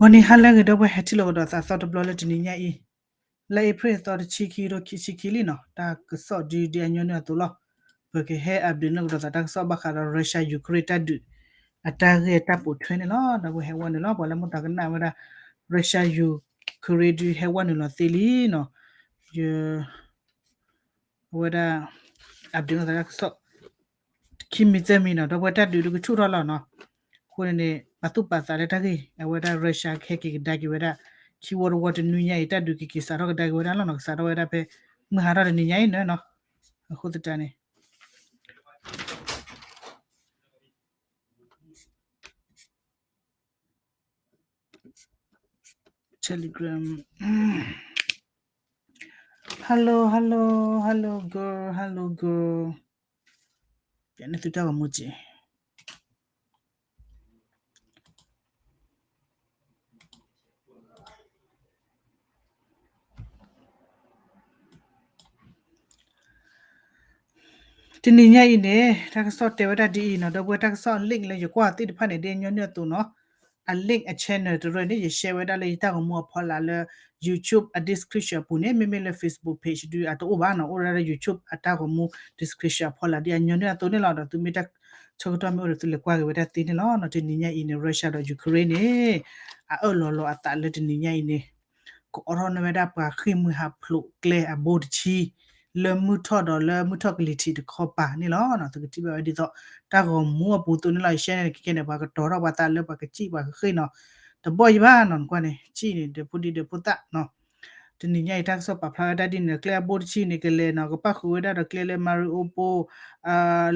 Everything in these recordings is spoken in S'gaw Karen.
ဂီၤနံၤဟါလၢအဂ့ၤ ဒီပုၢ်ဝဲၢ် ဟဲထံၣ်လိာ်ကဒီးသးသီတဘျီလၢတနံၤညါအံၤ, လါအ့ဖြ့ၣ်သီတဆံခံ ခံကထိခံဆံခံလံနီၤ, တၢ်ကစီၣ်ဒုးဒ်အညီနုၢ်အသိးလီၤ. ပကဟဲ update လိာ်ကဒီးသးတၢ်ကစီၣ်ဘၣ်ဃးဒီး Russia Ukraine တၢ်ဒုး အတၢ်ဂ့ၢ်အတၢ်ပိာ်ထွဲန့ၣ်လီၤ. ဒီပုၢ်ဝဲၢ် ဟဲဝဲနုာ်လီၤ, ပှၤလၢမုၢ်တၤကနၣ်ဝဲဒၣ် Russia Ukraine ဒုးဟဲဝဲနုာ်လီၤသ့လံနီၤ, ယ အဝဲဒၣ် update လိာ်သးတၢ်ကစီၣ် ခံမံၤသၢမံၤနီၤ, ဒီပုၢ်ဝဲၢ် တၢ်ဒုးဒုးကဆူၣ်ထီၣ်လီၤနီၤ. အဃိန့ၣ်န့ၣ် ပာ်သူၣ်ပာ်သးလၢတၢ်ဂ့ၢ် အဝဲဒၣ် Russia ကဟဲက့ၤကဒါက့ၤဝဲဒၣ် ခံဝီတဝီတနွံညါအံၤ တၢ်ဒုးကက့ၤစးထီၣ်ကဒါက့ၤဝဲဒၣ်လီၤနီၤ, ကစးထီၣ်ဝဲဒၣ်ဖဲ မုၢ်ဟါထီၣ်တနံၤညါအံၤန့ၣ်နီၤ. အဃိသတးန့ၣ် Telegram. Hello, hello, hello, girl, hello, girl. ပျဲန့ၢ်သုတၢ်ဂီၤမူက့ၤ တနံၤညါအံၤန့ၣ် တၢ်ကစီၣ်တဲဝဲဒၣ်ဒ်အံၤနီၤ, ဒီပုၢ်ဝဲၢ် တၢ်ကစီၣ် link လၢယကွၢ်သ့ၣ်တဖၣ်န့ၣ် ဒ်အညီနုၢ်အသိးနီၤ, အ link အ channel တရၢန့ၣ် ယ share ဝဲဒၣ်လၢယတၢ်ဂီၤမူအဖီလာ်လၢ YouTube အ description အပူၤန့ၣ်, မ့မ့ၢ်လၢ Facebook page ဒုးအတအိၣ်ဘၣ်နီၤ, အိၣ်ဝဲဒၣ်လၢ YouTube အတၢ်ဂီၤမူ description အဖီလာ် ဒ်အညီနုၢ်အသိးန့ၣ်လီၤ. ဒီးသုမ့ၢ်တၢ်ဆၢကတီၢ်မ့ၢ်အိၣ်ဒီး သုလဲၤကွၢ်က့ၤဝဲဒၣ်သ့န့ၣ်လီၤ. တနံၤညါအံၤန့ၣ် Russia ဒီး Ukraine န့ၣ် အအၢၣ်လီၤလီၤအသးလၢတနံၤညါအံၤန့ၣ် ကအိးထီၣ်န့ၢ်ဝဲဒၣ်ပှၤဃ့ၢ်မှံဟးဖျိးကျဲအဘိတဆံ လၢမုၢ်ထီၣ်ဒီးလၢမုၢ်ထီၣ်ကလံၤထံးတခီပၤန့ၣ်လီၤ. သုကထံၣ်ဘၣ်ဝဲဒ်သိး တၢ်ဂီၤမူအပူၤသိးန့ၣ်လီၤ. ယ share န့ၣ် ခဲကဲန့ၣ် ပှၤကတီၤထီၣ်ပှၤသးလၢပှၤကစံၣ်ပှၤကဃ့ၢ်နီၤ, တဘီၣ်ယဘၣ်နီၤ, နကွၢ်န့ၣ် စံၣ်န့ၣ် ဒီးဖိဒံဒီးဖိသၣ်နီၤ. တနံၤညါအံၤတၢ်ကစီၣ်ပာ်ဖျါဝဲဒၣ်ဒ်န့ၣ် ကျဲအဘိတဆံန့ၣ် ကလဲၤနီၤ, ကပၣ်ဃုာ်ဝဲဒၣ်ဒီးကျဲလၢ Mariupol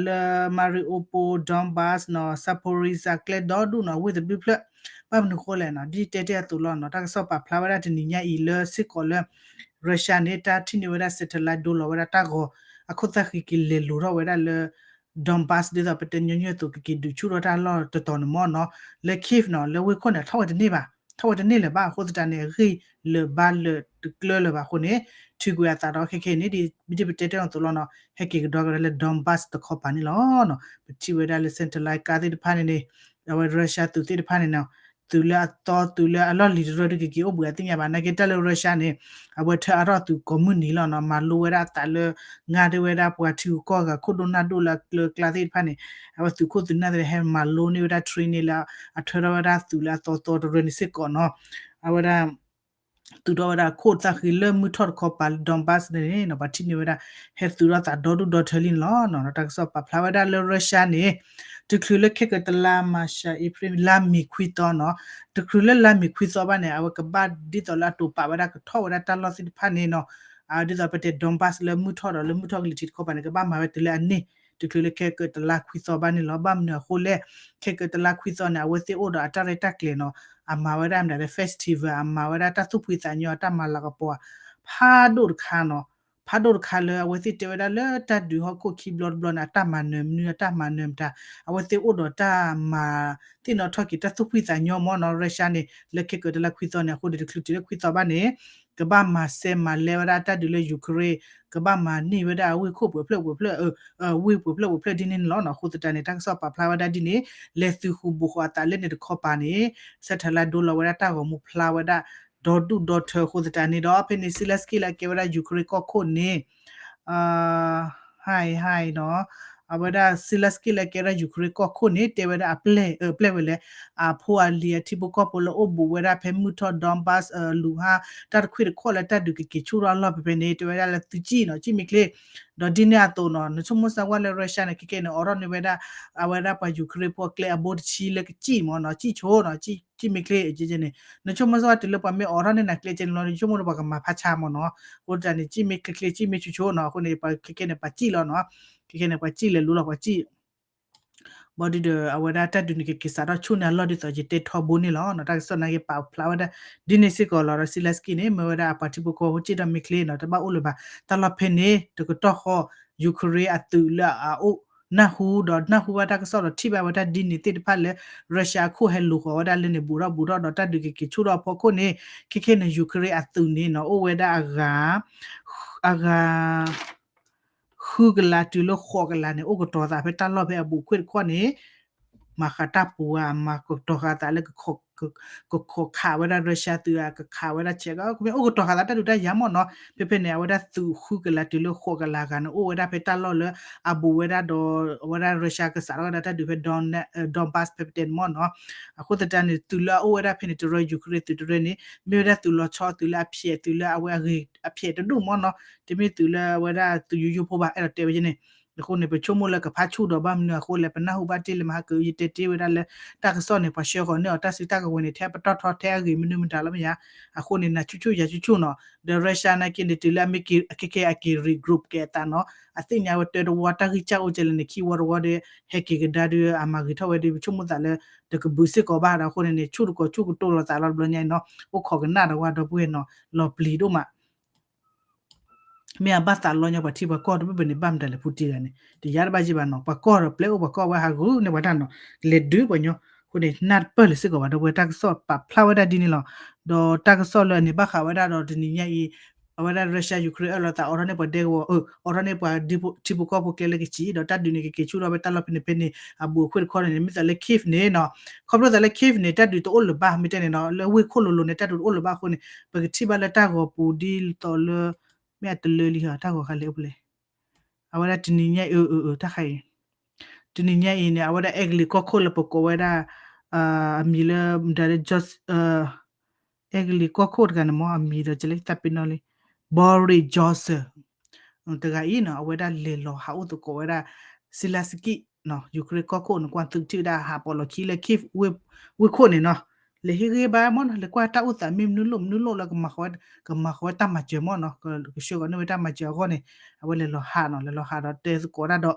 လၢ Mariupol, Donbas နီၤ, Zaporizhzhia ကျဲဒီဒူၣ်နီၤ, ဝ့ၢ်သဘျုးဖျၢၣ်, ဘၣ်မနုၤဃိလဲၣ်နီၤ, ဒ်တဲတ့ၢ်အသိးလီၤနီၤ. တၢ်ကစီၣ်ပာ်ဖျါဝဲဒၣ်တနံၤညါအံၤလၢစ့ၢ်ကီးလၢ Russia န့ၣ် တၢ်ထံၣ်န့ၢ်ဝဲဒၣ် satellite ဒိလီၤဝဲဒၣ်တၢ်ဂီၤ အခိၣ်သၣ်ဃံးက့ၤလဲၤလိၤထီၣ်ဝဲဒၣ်လၢ Donbas ဒ်သိးပတဲညီနုၢ်အသိး ကက့ၤဒုးဆူၣ်ထီၣ်တၢ်လီၢ်တတီၤန့ၣ်မ့ၢ်နီၤ, လၢ Kyiv နီၤ, လၢဝ့ၢ်ခိၣ်န့ၣ် ထီၣ်ဝဲတန့ၢ်ဘၣ်, ထီၣ်ဝဲတန့ၢ်လၢၤဘၣ်. အဃိသတးန့ၣ် အဂံၢ်လၢၤဘါလၢၤတကျၢလၢၤဘၣ်အဃိန့ၣ် ထုးကွံာ်အသးဒီးခဲခဲအံၤန့ၣ် ဒ်ပတဲတ့ၢ်အသိးလီၤနီၤ, ဟဲက့ၤကဒီးကဒီးလၢ Donbas တခီပၤန့ၣ်လီၤ. ပထံၣ်ဝဲဒၣ်လၢ satellite ကါသ့ၣ်တဖၣ်န့ၣ်န့ၣ် အဝဲ Russia သုးသ့ၣ်တဖၣ်န့ၣ်နီၤ, သုးလၢအသီ သုးလၢအလီၢ်လံၤတရၢဒုးကက့ၤအိၣ်ဘှံးအသ့ၣ်ညါဘၣ်. နာ်က့တၢ်လၢ Russia န့ၣ် အဝဲထၢအါထီၣ်သုးကိးမုၢ်နံၤလီၤနီၤ, မၤလိဝဲဒၣ်အသးလၢ ငါဒၣ်ဝဲဒၣ်ပှၤထံဂုၤကီၢ်ဂၤ ခိၣ်ဒိၣ်နၢ်ဒိၣ်လၢအကျၢၤကျါသ့ၣ်တဖၣ်န့ၣ်, အဝဲသုးခိၣ်သုးနၢ်သ့ၣ် ဟဲမၤလိန့ၢ်ဝဲဒၣ် train န့ၣ်လၢ အထၢထီၣ်ဝဲဒၣ်သုးလၢအသီသီတရၢန့ၣ်စ့ၢ်ကီးနီၤ, အဝဲဒၣ် သုးထီၣ်ဝဲဒၣ်ခိၣ်သၣ်ဃံးလၢမုၢ်ထီၣ်တခီပၤလၢ Donbas န့ၣ်နီၤ, ပှၤထံၣ်န့ၢ်ဝဲဒၣ် ဟဲသုးထီၣ်သးဒီဒူၣ်ဒီထၢလံန့ၣ်လီၤ. တၢ်ကစီၣ်ပာ်ဖျါဝဲဒၣ်လၢ Russia န့ၣ် တချုးလၢခဲကတလါ March, April လါမ့ၤခွံသီနီၤ, တချုးလၢလါမ့ၤခွံသီဘၣ်န့ၣ် အဝဲကဘၣ်ဒ်သိးလၢအတိာ်ပာ်ဝဲဒၣ်ကထီၣ်ဝဲဒၣ်တၢ်လီၢ်သ့ၣ်တဖၣ်န့ၣ်နီၤ, ဒ်သိးပတဲ Donbas လၢမုၢ်ထီၣ်ဒီးလၢမုၢ်ထီၣ်ကလံၤထံးတခီပၤန့ၣ် ကဘၣ်မၤဝဲတုၤလၢအန့ၢ် တချုးလၢခဲကတလါခွံသီဘၣ်န့ၣ်လီၤ. ဘၣ်မနုၤအဃိလဲၣ်, ခဲကတလါခွံသီန့ၣ် အဝဲသ့ၣ်အိၣ်ဒီးအတၢ်ရဲၣ်တၢ်ကျဲၤနီၤ, အမၤဝဲဒၣ်မတၤလဲၣ် festival, အမၤဝဲဒၣ်တၢ်သူၣ်ဖှံသးညီ တၢ်မၤလၤကပီၤ ဖးဒိၣ်တခါနီၤ, ဖးဒိၣ်တခါလၢအဝဲသ့ၣ်တဲဝဲဒၣ်လၢတၢ်ဒုးဟီၣ်ခိၣ်ခံဘျီတဘျီန့ၣ် အတၢ်မၤနၢၤမနုၤ အတၢ်မၤနၢၤမတၤ, အဝဲသ့ၣ်အိၣ်ဒီးတၢ်မၤသ့ၣ်နီၣ်ထီၣ်က့ၤတၢ်သူၣ်ဖှံသးညီမ့ၢ်နီၤ, Russia န့ၣ် လၢခဲကတလါခွံသီန့ၣ် အဃိန့ၣ် တချုးတုၤလၢခွံသီဘၣ်န့ၣ် ကဘၣ်မၤစဲမၤလဲဝဲဒၣ်တၢ်ဒုးလၢ Ukraine, ကဘၣ်မၤန့ၢ်ဝဲဒၣ်အဝ့ၢ်ခိၣ်ပှဲၤဖျၢၣ်ပှဲၤဖျၢၣ်, ဝ့ၢ်ပှဲၤဖျၢၣ်ပှဲၤဖျၢၣ်ဒ်န့ၣ်န့ၣ်လီၤ. အဃိသတးန့ၣ် တၢ်ကစီၣ်ပာ်ဖျါဝဲဒၣ်ဒ်န့ၣ်, လဲၤသုးဃူၤဘိးဃီၤအသးလၢန့ၣ်တခီပၤန့ၣ် satellite ဒိလီၤဝဲဒၣ်တၢ်ဂီၤမူဖျါဝဲဒၣ် ဒီဒူၣ်ဒီထၢအဃိသတးန့ၣ်ဒီး ဖဲန့ၣ် Zelensky လၢအကဲဝဲဒၣ် Ukraine ကီၢ်ခိၣ်န့ၣ် ဟါအံၤ ဟါအံၤနီၤ, အဝဲဒၣ် Zelensky လၢအကဲဝဲဒၣ် Ukraine ကီၢ်ခိၣ်န့ၣ် တဲဝဲဒၣ်အပျဲၢ်, အပျဲၢ်ဝဲလဲၣ်, အဖိအလံၤအထံဖိကီၢ်ဖိလၢအိၣ်ဘူးဝဲဒၣ်ဖဲမုၢ်ထီၣ် Donbas, Luhansk တၢ်တခွံၣ်တခီၣ်လၢတၢ်ဒုးကက့ၤဆူၣ်ထီၣ်အလီၢ်ဖဲဖဲန့ၣ် တဲဝဲဒၣ်လၢသုစံၣ်နီၤ, စံၣ်မ့ၢ်ချ့, ဒီးဒ်န့ၣ်အသိးနီၤ နဆိကမိၣ်စၢ်ဝဲလၢ Russia န့ၣ် ခဲကဲန့ၣ် အိးထီၣ်န့ၢ်ဝဲဒၣ် အဝဲဒၣ်ပှၤ Ukraine ဖိအကျဲအဘိတဆံလၢကစံၣ်မ့ၢ်နီၤ, စံၣ်ဆိနီၤ, စံၣ်မ့ၢ်ချ့န့ၣ်, နဆိကမိၣ်စၢ်ဝဲတုၤလၢပှၤမ့ၢ်အိးထီၣ်န့ၢ်နၤကျဲကဲန့ၣ်လီၤ နဆိကမိၣ်ဒီးပှၤကမၤဖးဆါမ့ၢ်နီၤ, အဃိသတးန့ၣ် စံၣ်မ့ၢ်ချ့ချ့ စံၣ်မ့ၢ်ဆိဆိနီၤ, အဃိန့ၣ် ပှၤခဲကဲန့ၣ် ပှၤစံၣ်လီၤနီၤ, ခဲကဲန့ၣ် ပှၤစံၣ်လဲၤလိၤလီၤ ပှၤစံၣ် ဘၣ်ဒီး အဝဲဒၣ်တၢ်ဒုးန့ၣ် ကက့ၤစးထီၣ်ဆူၣ်န့ၢ်အလီၢ်ဒ်သိးယတဲထီဘိန့ၣ်လီၤ. တၢ်ကစီၣ်နာ်က့ပာ်ဖျါဝဲဒၣ် ဒ်န့ၣ်စ့ၢ်ကီးလီၤ. ဒီး Zelensky န့ၣ် မ့ၢ်ဝဲဒၣ်အပှၤထံဖိကီၢ်ဖိစံၣ်ဒီးမ့ၢ်ချ့နီၤ, တဘၣ်အိၣ်လၢၤဘၣ်. တၢ်လီၢ်ဖဲန့ၣ် တကတီၢ်ဃီ Ukraine အသုးလၢအအိၣ် နၢ်ဟူဒီးနၢ်ဟူဘၣ်တၢ်ကစီၣ်ဒီးထံၣ်ဘၣ်ဝဲဒၣ်ဒ်န့ၣ်သ့ၣ်တဖၣ်လၢ Russia အခိၣ်ဟဲလူၤဃီၤဝဲဒၣ်လၢန့ၣ် ဘူးထီၣ်ဘူးထီၣ်ဒီးတၢ်ဒုးကက့ၤဆူၣ်ထီၣ်အဖီခိၣ်န့ၣ် ခဲခဲန့ၣ် Ukraine အသုးန့ၣ်နီၤ အိၣ်ဝဲဒၣ်အဂၤ အဂၤ ဃုကလးတုၤလၢဃိးကလးန့ၣ် အိၣ်ကတီၤသးဖဲတၢ်လီၢ်ဖဲအဘူးခွ့ၣ်တခီန့ၣ် မၤဃးတၢ်ပူၤဧါ မၤကတီၤဃာ်သးလၢက ကခိးခးဝဲဒၣ် Russia သုးဧါ, ကခးဝဲဒၣ် Czech ကမ့ၢ်အိၣ်ကတီၤဃာ်သးတၢ်ဒုးတၢ်ယၤမ့ၢ်နီၤ. ဖဲဖဲန့ၣ် အဝဲဒၣ်သုးဃုကလးတုၤလၢဃိးကလးဂၤန့ၣ် အိၣ်ဝဲဒၣ်ဖဲတၢ်လီၢ်လၢ အဘူးဝဲဒၣ်ဒီး အဝဲဒၣ် Russia ကစးထီၣ်ဝဲဒၣ်တၢ်ဒုးဖဲ Don- Donbas ဖဲဖဲတဲန့ၣ်မ့ၢ်နီၤ. အဃိသတးန့ၣ် သုးလၢအအိၣ်ဝဲဒၣ်ဖဲန့ၣ် တရၢ Ukraine သုးတရၢန့ၣ် မ့ၢ်ဝဲဒၣ်သုးလီၤဆီ သုးလၢအဖျဲး သုးလၢအဝဲအဂ့ၤအဖျဲးတဒူၣ်မ့ၢ်နီၤ. တမ့ၢ်သုးလၢအဝဲဒၣ်သုးယိယိဖိဘၣ် အဲၣ်ဒိးတဲဝဲန့ၣ်. အဃိန့ၣ် ပဆိကမိၣ်လၢကဖးဆူၣ်ဒီးဘၣ်မနုၤအဃိလဲၣ် ပနၢ်ဟူဘၣ်တ့ၢ်လၢမဟါက ယတဲတ့ၢ်ဝဲဒၣ်လၢ တၢ်ကစီၣ်န့ၣ် ပှၤဆှၢဃီၤန့ၢ်အီၤ တၢ်စုတၢ်ကဝဲၤန့ၣ် ထဲပတီၢ်ထီထဲအဂ့ၤမနုၤမတၤလီၤမ့ၢ်ဧါ. အဃိန့ၣ် နၤဆူၣ်ဆူၣ်ယၤဆူၣ်ဆူၣ်နီၤ. ဒီး Russia နာ်က့န့ၣ် တုၤလၢအမ့ၢ်က့ၤ ခဲခဲအက့ၤ regroup က့ၤအသးနီၤ အသ့ၣ်ညါဝဲတၢတဝီတၢ်ဂံၢ်စၢ်အိၣ်ကဲလဲၣ်န့ၣ် ခံဝီတဝီဒီး ဟဲက့ၤကဒါဒီး အမၤဂ့ၤထီၣ်ဝဲဒီး ပဆိကမိၣ်သးလၢ တကဘုးစ့ၢ်ကီးဘၣ်ဒီး အဃိန့ၣ်န့ၣ် ဆူၣ်တကိးဆူၣ်ကတိၤလိာ်သးလီၤတဘျီညါအံၤနီၤ. အိၣ်ခိးကနၣ်ဒီးဝဲဒီပုၢ်ဝဲၢ်နီၤ လီၤပျံၤဒိၣ်မး မ့ၢ်အဘၣ်သးလီညီပှၤထံပှၤကီၢ်တဘ့ၣ်ဘ့ၣ်န့ၣ် ဘၣ်မတၤလဲၣ် Putin တဂၤန့ၣ် တယါတဘၣ်က့ဘၣ်နီၤ. ပှၤကီၢ်ဒီးပျဲအိၣ်ပှၤကီၢ်ဝဲဟးဂုာ်န့ၢ်ပှၤတၢ်နီၤ လဲၤဒုးပှၤညီ. အဃိန့ၣ် နၢ်တပၢၢ်လၢၤစ့ၢ်ကီးဘၣ် ဒီပုၢ်ဝဲၢ် တၢ်ကစီၣ်ပာ်ဖျါဝဲဒၣ်ဒ်န့ၣ်လီၤ. ဒီးတၢ်ကစီၣ်လၢအန့ၣ်ဘၣ်ဃးဝဲဒၣ်ဒီးတနံၤညါအံၤ အဝဲဒၣ် Russia Ukraine အၢၣ်လီၤသးအိးထီၣ်န့ၢ်ပှၤဒဲကဝီၤ အိးထီၣ်န့ၢ်ပှၤထံဖိကီၢ်ဖိကျဲလၢကစံၣ် ဒီးတၢ်ဒုးန့ၣ်ကက့ၤဆူၣ်ထီၣ်ဖဲတၢ်လီၢ်ဖဲန့ၣ်ဖဲန့ၣ် အဘူးအခွံၣ်တခီန့ၣ်န့ၣ် မ့ၢ်သးလၢ Kyiv န့ၣ်နီၤ. ခီဖျိသးလၢ Kyiv န့ၣ် တၢ်ဒုးတအိၣ်လၢၤဘၣ် မ့ၢ်တဲန့ၣ်နီၤ လၢဝ့ၢ်ခိၣ်လိၤလိၤန့ၣ် တၢ်ဒုးတအိၣ်လၢၤဘၣ်အဃိန့ၣ် ပကထံၣ်ဘၣ်လၢတၢ်ဂီၤပူၤဒ်သိးလၢ မ့ၢ်အတလၢလံဧါ တၢ်ဂီၤဃါလဲၣ်အိၣ်ဖဲလဲၣ် အဝဲဒၣ်တနံၤညါအံၤ အၢ အၢ တၢ်ခါအံၤ တနံၤညါအံၤန့ၣ် အဝဲဒၣ်အဲကလံးကီၢ်ခိၣ်လၢပကိးဝဲဒၣ် အမံၤလၢမတၤလၢ အဲကလံးကီၢ်ခိၣ်တဂၤန့ၣ်မ့ၢ် အမံၤဒီးကလဲၤသးပ့ၤနီၣ်လံ Boris Johnson တဂၤအံၤနီၤ အဝဲဒၣ်လဲၤလီၤဟးအိၣ်သကိးဝဲဒၣ် Zelenskyy နီၤ Ukraine ကီၢ်ခိၣ်န့ၣ် ကွၢ်သုးထံၣ်ဝဲဒၣ်ဟးပိာ်လီၤခံလၢ Kyiv ဝ့ၢ်ခိၣ်န့ၣ်နီၤ လဲၤဟ့ၣ်ဂံၢ်ဘါမ့ၢ်နီၤ လဲၤကွၢ်တၢ်အိၣ်သးမ့ၢ်မနုၤလိၣ်မနုၤလိၣ်လၢ ကမၤဃီၤဝဲတၢ်မၤစၢၤမ့ၢ်နီၤ ကဆှၢဃီၤန့ၢ်ဝဲတၢ်မၤစၢၤအဂီၢ်န့ၣ် အဝဲလဲၤလီၤဟးနီၤ လဲၤလီၤဟးဒီးတဲသကိးဒၣ်ဒီး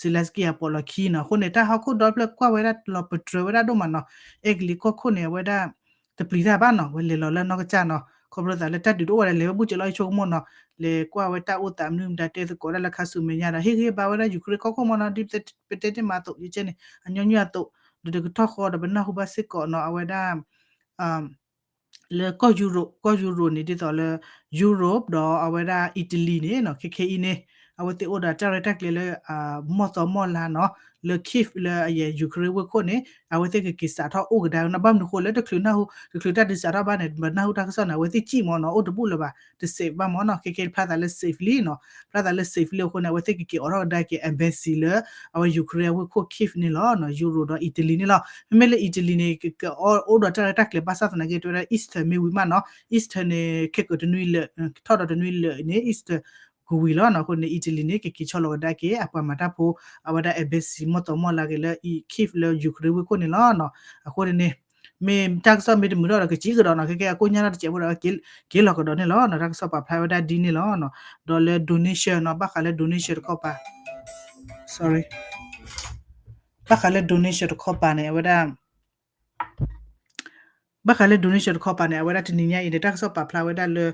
Zelenskyy အပိာ်လီၤခံနီၤ အဃိန့ၣ် တၢ်ဟီၣ်ခိၣ်ဒီဖျၢၣ်ကွၢ်ဝဲဒၣ်လီၤပတြၢၤဝဲဒၣ်ဒိၣ်မးနီၤ အဲကလံးကီၢ်ခိၣ်န့ၣ် အဝဲဒၣ် တပျံၤတၢ်ဘၣ်နီၤ ဝဲလဲၤလီၤလၢနီၢ်ကစၢ်နီၤ ခီဖျိသးလၢတၢ်ဒုးတအိၣ်ဝဲဒၣ်လဲၤဝဲဘူၣ်စၢၤလီၤဆိကမိၣ်နီၤ လဲၤကွၢ်ဝဲတၢ်အိၣ်သးမနုၤမတၤတဲသကိးဒၣ်လၢခါဆူမဲာ်ညါဒီး ဟ့ၣ်ဂံၢ်ဟ့ၣ်ဘါဝဲဒၣ် Ukraine ကီၢ်ခိၣ်မ့ၢ်နီၤ ဒ်ပတဲတ့ၢ်မးအသိး ယကဲန့ၣ် အညီနုၢ်အသိး ဒီးတကထီၣ်ဃီဒီးပနၢ်ဟူဘၣ်စ့ၢ်ကီးနီၤ အဝဲဒၣ် လၢကီၢ်ယူရိး ကီၢ်ယူရိးန့ၣ် ဒ်သိးလၢ Europe ဒီးအဝဲဒၣ် Italy န့ၣ်နီၤ ခဲခဲအံၤန့ၣ် အဝဲသ့ၣ်အိၣ်ဒီးတၢ်ရဲၣ်တၢ်ကျဲၤလၢ မီၢ်သီမီၢ်လါနီၤ လၢ Kyiv လၢအယဲ Ukraine ဝ့ၢ်ခိၣ်န့ၣ် အဝဲသ့ၣ်ကက့ၤစးထီၣ်အိၣ်ကဒါနီၤ ဘၣ်မနုၤဃိလၢတချုးနၢ်ဟူ တချုးတၢ်ဒုးစးထီၣ်ဘၣ်န့ၣ် ပနၢ်ဟူတၢ်ကစီၣ်န့ၣ် အဝဲသ့ၣ်စံၣ်မ့ၢ်နီၤ အိၣ်တဘူၣ်လၢၤဘၣ် တ safe ဘၣ်မ့ၢ်နီၤ ခဲခဲဖျါသးလၢ safe လံနီၤ ဖျါသးလၢ safe လံအဃိန့ၣ် အဝဲသ့ၣ်ကက့ၤအိးထီၣ်ကဒါက့ၤ embassy လၢ အဝဲ Ukraine အဝ့ၢ်ခိၣ် Kyiv န့ၣ်လီၤ ယူရိးဒီး Italy န့ၣ်လီၤ. မ့မ့ၢ်လၢ Italy န့ၣ် ကအိၣ်ဒီးတၢ်ရဲၣ်တၢ်ကျဲၤဘၣ်ဆၣ်သနာ်က့ တဲဝဲဒၣ် Easter မ့ၢ်ဝံၤမးနီၤ Easter န့ၣ် ခဲကတနွံလၢာ် ထီၣ်ဒီးတနွံလၢာ်န့ၣ် Easter ကဝံၤလီၤနီၤ အဃိန့ၣ် Italy န့ၣ် ကက့ၤဆီလီၤကဒါက့ၤ အပှၤမၤတၢ်ဖိ အဝဲဒၣ် embassy မီၢ်သီမီၢ်လါက့ၤလၢ Kyiv လၢ Ukraine ဝ့ၢ်ခိၣ်န့ၣ်လီၤ. အဃိန့ၣ် မ့ၢ်တၢ်ကစီၣ်မ့ၢ်တမုာ်ထီၣ်ဒီးကစံးကဒီးနီၤ ခဲကဲအကိၣ်ညါထီၣ်တစဲးဖိဒီး က့ၤလီၤကဒီးန့ၣ်လီၤ. တၢ်ကစီၣ်ပာ်ဖျါဝဲဒၣ်ဒ်န့ၣ်လီၤ. ဒီးလၢ donation နီၤ ဘၣ်ဃးလၢ donation တခီပၤ sorry ဘၣ်ဃးလၢ donation တခီပၤန့ၣ် အဝဲဒၣ် ဘၣ်ဃးလၢ donation တခီပၤန့ၣ် အဝဲဒၣ်တနံၤညါအံၤန့ၣ် တၢ်ကစီၣ်ပာ်ဖျါဝဲဒၣ်လၢ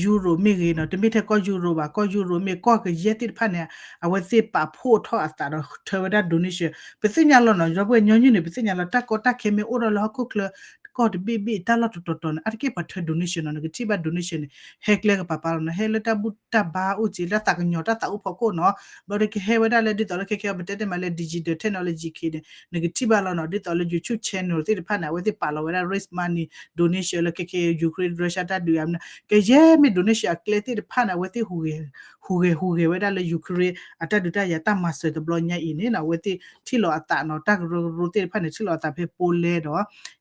ယူရိး မ့ၢ်ဂ့ၤနီၤ တမ့ၢ်ထဲကီၢ်ယူရိးဘၣ် ကီၢ်ယူရိးမ့ၢ်ကီၢ်ကယဲၢ်သ့ၣ်တဖၣ်န့ၣ် အဝဲသ့ၣ်ပာ်ဖှိၣ်ထီၣ်အသးဒီးထၢဝဲဒၣ် donation ပသ့ၣ်ညါလီၤနီၤ ဒီပုၢ်ဝဲၢ်ညီနုၢ်န့ၣ် ပသ့ၣ်ညါလီၤ တၢ်ကီတၢ်ခဲမ့ၢ်အိၣ်ထီၣ်လၢဟီၣ်ခိၣ်ချၢ ကီၢ်တဘ့ၣ်ဘ့ၣ်တၢ်လီၢ်တတီၤတီၤန့ၣ် အါတက့ၢ်ပှၤထၢ donation နီၤ နကထံၣ်ဘၣ် donation န့ၣ် ဟဲကျဲကပၤပၤလီၤနီၤ ဟဲလၢတၢ်ဘူၣ်တၢ်ဘါအိၣ်က့ၤ တၢ်သးကညီၤတၢ်သးအိၣ်ဖီခိၣ်နီၤ ဘျီဒီးကဟဲဝဲဒၣ်လၢဒ်သိးလၢခဲခဲ ပတဲတ့ၢ်မးလၢ digital technology ခဲန့ၣ် နကထံၣ်ဘၣ်လီၤနီၤ ဒ်သိးလၢ YouTube channel သ့ၣ်တဖၣ်န့ၣ် အဝဲသ့ၣ်ပာ်လီၤဝဲဒၣ် raise money donation လၢခဲခဲ Ukraine Russia တၢ်ဒုးအမနုၤ ကယဲၢ်မ့ၢ် donation အကျဲသ့ၣ်တဖၣ်န့ၣ် အဝဲသ့ၣ်ဟူးဂဲၤ ဟူးဂဲၤဟူးဂဲၤဝဲဒၣ်လၢ Ukraine အတၢ်ဒုးတၢ်ယၤတၢ်မၤစၢၤတဘျီညါအံၤန့ၣ်နီၤ အဝဲသ့ၣ်ထံၣ်လီၤအသးနီၤ တၢ်ကရၢကရိသ့ၣ်တဖၣ်န့ၣ် ထံၣ်လီၤအသးဖဲ Poland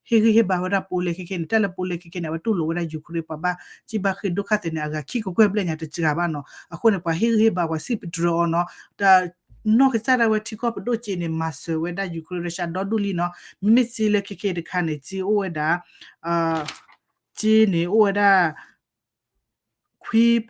ဒီး ဟ့ၣ်ဂံၢ်ဟ့ၣ်ဘါဝဲဒၣ် Poland ခဲခဲန့ၣ် တၢ်လၢ Poland ခဲခဲန့ၣ် အဝဲတူၢ်လိာ်ဝဲဒၣ် Ukraine ပှၤဘၣ်စံၣ်ဘၣ်ဃ့ၢ်ဒိၣ်ခါသဲးန့ၣ် အဂၤခံကကွဲၢ်ဘျဲၣ်ညါတစှၤဘၣ်နီၤ အဃိန့ၣ် ပှၤဟ့ၣ်ဂံၢ်ဟ့ၣ်ဘါ ပှၤစံၣ်ပတြၢၤအီၤနီၤ တၢ် နီၢ်ကစၢ်ဒၣ်ဝဲထံကီၢ်ပဒိၣ်က့န့ၣ် မၤစၢၤဝဲဒၣ် Ukraine Russia ဒီဒူၣ်လံနီၤ မ့မ့ၢ်စ့လၢခဲခဲတခါန့ၣ် စ့အိၣ်ဝဲဒၣ် စ့န့ၣ်အိၣ်ဝဲဒၣ် ခွံဖီၣ်